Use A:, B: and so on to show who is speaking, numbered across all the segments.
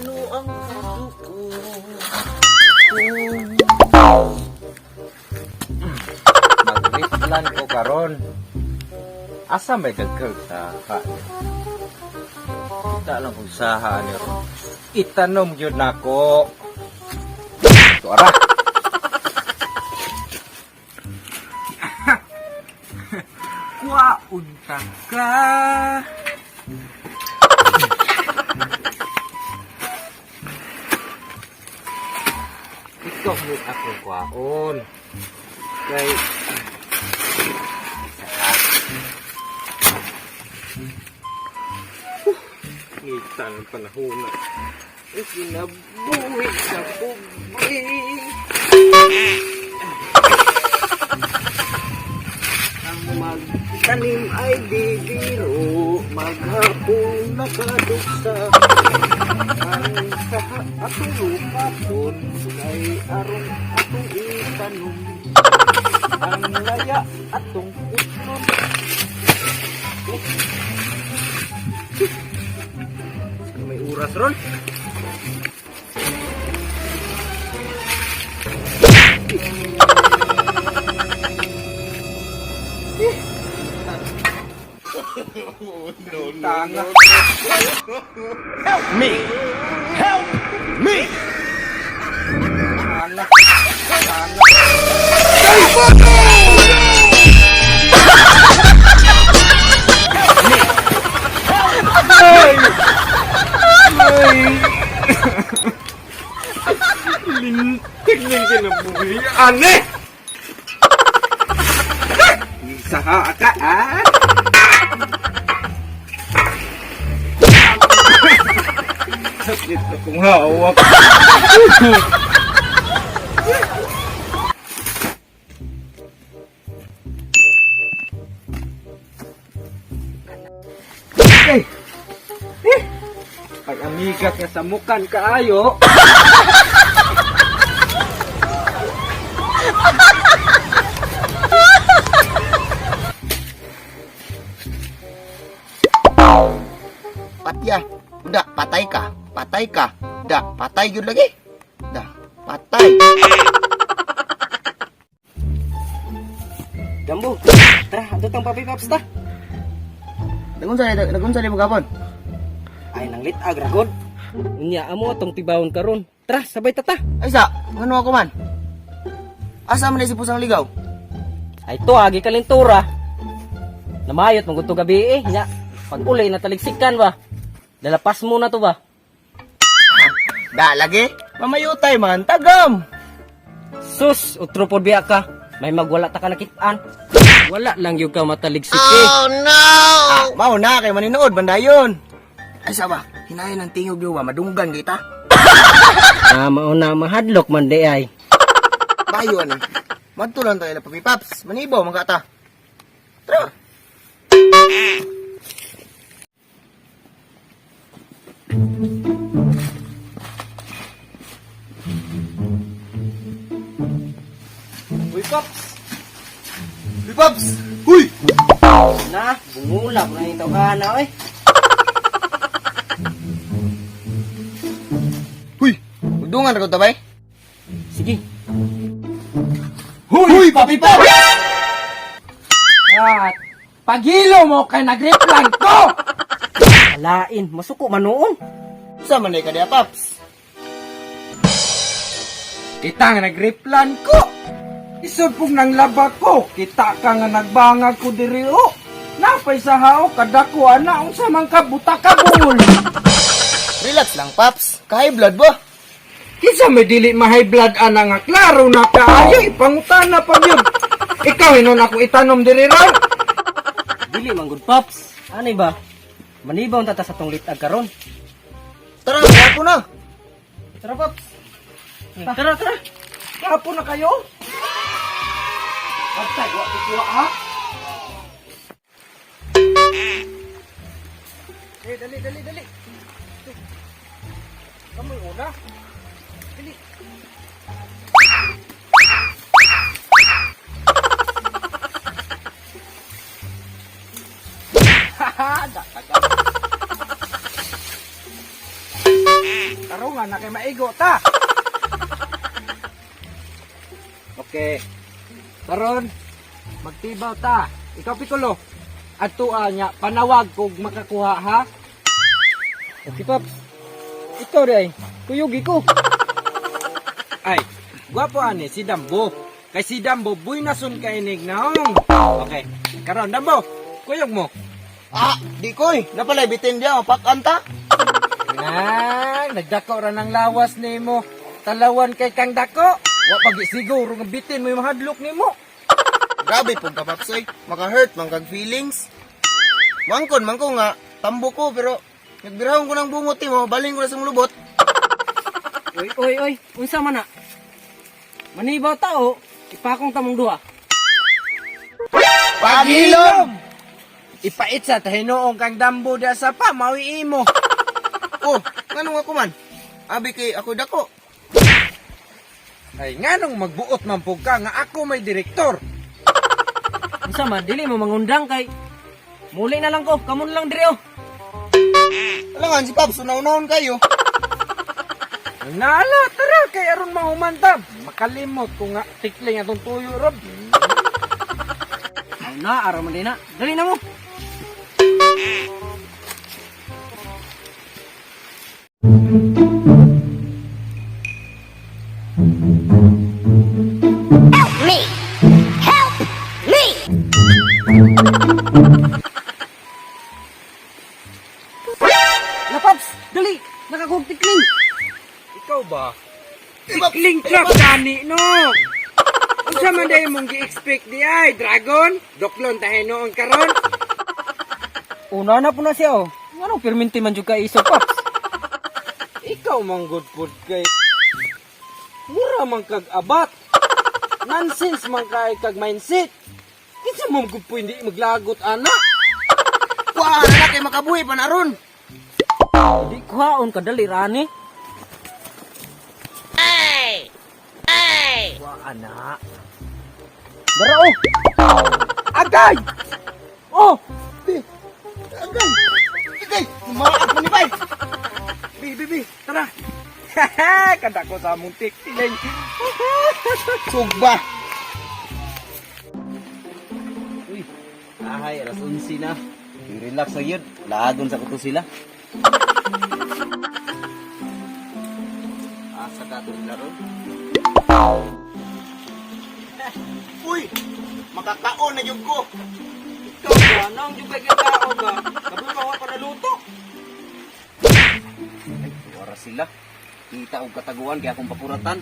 A: Ano ang puso ko?
B: Mag-plan ko karon. Asa may dagkag saha ni? Kita lang kung saha ni ron. Itanom yun nako. Ito ara. Kuwaunta ka. Ikaw mo akong kwaon. Kay Ngita ng panahon na ikinabuhi sa pobre. Ang magtanim ay bibiro, maghapon nakaduksa. Ang saha atong lupapon, kay aron atong itanom. Ang laya atong utlon. May oras ron. Tanga.
A: Help me! Help me!
B: Tanga. Tanga. Ay! Ay! Lintik ng kinabuhi. Ane! Isa ka, ah! Sakit akong hawak. Ay! Eh! Pag amiga ka sa mukan kaayo.
A: Patya. Uda, patay ka. Patay ka. Da, patay yun lagi. Da, patay.
C: Gambo, tara, ato tang Papi Paps ta.
A: Nagunsa ni, nagunsa ni mo gapon.
C: Ay, nang lit-ag ragod. Unya, amo atong tibawon karon. Tara, sabay ta ta.
A: Ay sa, ngano ako man? Asa man na si Pusang Ligaw?
C: Ay to, agi kalintura. Namayot, maguto gabi eh. Nya, pag uli, nataligsikan ba? Dalapas mo na to ba?
A: Da, lagi. Mamayutay man, tagam.
C: Sus, utro po biya ka. May magwala ta ka nakitaan. Wala lang yung ka mataligsik eh.
A: Ah, mao na kay maninood bandayon. Ay sa ba, hinayon ang tingog niyo ba madunggan kita.
C: Ah, mauna mahadlok man di ay.
A: Bayo ani. Madto lang tayo na Papi Paps. Manibo man ka ta. Tara.
C: Uy, Pops!
A: Papi Paps. Huy!
C: Na, bungula ko na yung tawhana, oy.
A: Huy! Magdungan ra ko tabay.
C: Sige.
A: Huy, Papi Paps!
C: At, paghilo mo kay nagreplan ko! Alain, masuko man noon.
A: Sa man ka diya, Paps?
B: Kita nga nagreplan ko. Isod pong nang laba ko. Kita ka nga nagbangag ko diri o. Napay sa hao kadako ana unsa man ka buta ka bungol.
A: Relax lang, Paps. Kahay blood ba?
B: Kinsa may dili ma high blood ana nga klaro na kaayo ipangutana pa gyud. Ikaw hinon ako itanom diri raw.
C: Dili man good pops. Anay ba? Manibaw ta ta sa tong litag karon.
A: Tara, wapo na.
C: Tara pops. Tara tara.
B: Kapo na kayo. Bantay wa ikuha ha. Eh, dali, dali, dali. Kamoy una. Dali. Haha, datagal. Tarungan na kay maigo ta. Okay. Karon magtibaw ta. Ikaw, Piccolo. Adtua niya panawag kog makakuha ha.
C: Okay, Paps. Ikaw di ay, kuyugi ko.
B: Ay, gwapo ani si Dambo. Kay si Dambo buinason kay inig naong. Okay. Karon Dambo, kuyog mo.
A: Ah, di koy. Napalay bitin diya mapakanta.
B: Ah, nagdako ra ng lawas nimo. Talawan kay kang dako. Wa pag siguro nga bitin mo yung mahadlok nimo.
A: Grabe pug ka, Paps oy. Maka-hurt man kag feelings. Mangkon man ko nga tambo ko pero nagbirahon ko ng bungot mo, baling ko na sa lubot.
C: Oy, oy, oy, unsa man na? Manibaw ta o, ipakong tamong duha.
A: Pagilom!
B: Ipait sa tahinuong kang Dambo da sa pa maui imo.
A: Oh, nganong ako man? Abi kay ako dako.
B: Ay nganong magbuot man pug ka nga ako may direktor.
C: Unsa man, dili mo mangundang kay muli na lang ko, kamon lang diri oh.
A: Alangan si Paps, una-unahon kayo.
B: Nala, tara kay aron mahumantab. Makalimot ko nga tikling atong tuyo rob.
C: Ay na, araw man din na. Dali na mo.
D: Help me! Help me!
C: La Paps, dali, nakakog tikling.
B: Ikaw ba?
A: Eh, Paps,
B: Tikling trap gani no. Unsa man day mong gi-expect di ay dragon? Doklon tahinuon karon.
C: Una na po na siya oh. Ngano perminti man jud ka iso, Paps?
B: Ikaw man good food kay mura man kag abat. Nonsense man kay kag mindset. Kinsa man gud po hindi maglagot ana.
A: Kuha na kay makabuhi pa na ron.
C: Di kuhaon ka dali rani.
B: Wa ana.
C: Dara oh.
B: Agay!
C: Oh,
A: Bi, agay. Agay, maak man ni bay.
B: Bi bi bi, tara. Kada ko sa among tikling.
A: Sugba.
C: uy. Ahay, alas 11 na. Relax na yun. Lagon sa kuto sila. Asa ka itong laro?
A: Uy, makakaon na jud ko.
B: Ikaw ba? Nang juga kay tao ba? Kablo ka wa pa naluto.
C: Ay, wara sila. Kita og kataguan kaya akong pakuratan.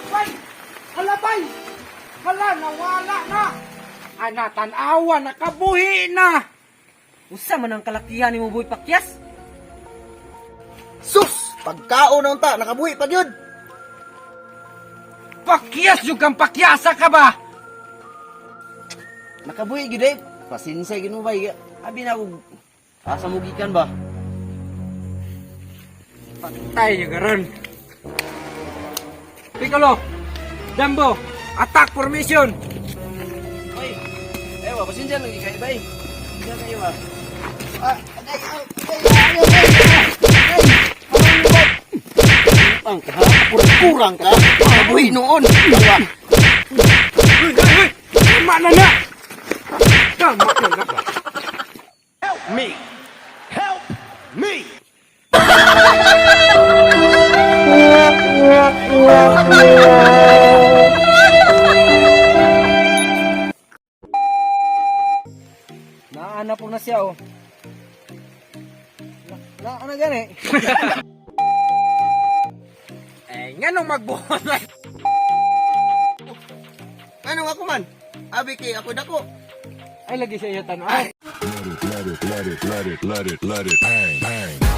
B: Bay! Hala bay! Hala nawala na. Ana tan-awa nakabuhi na.
C: Usa man ang kalakihan ni mo Boy Pakyas?
A: Sus, pagkaon na unta, nakabuhi pa gyud.
B: Pakyas yung kang pakyasa ka ba?
C: Nakabuhi gyud eh. Pasensya gyud mo bay. Abi na og asa mo gikan ba?
B: Patay yung karon. Piccolo! Dumbo! Attack formation!
C: Oy. Ewa, pasensya lang kay bay. Pasensya kayo ba?
A: Ah, agay, agay, agay, agay, agay. Ang ka, kurang ka. Makabuhi noon. Dawa.
B: Uy, uy, uy! Tama na na! Tama na na ba?
C: Naana po na siya oh. Na, na, gani.
B: Eh, nga nung magbuhat na.
A: Anong ako man? Abi kay ako dako.
B: Ay, lagi sa iyo tanong. Ay!
E: Let it, let it, let it, let it, let it bang, bang.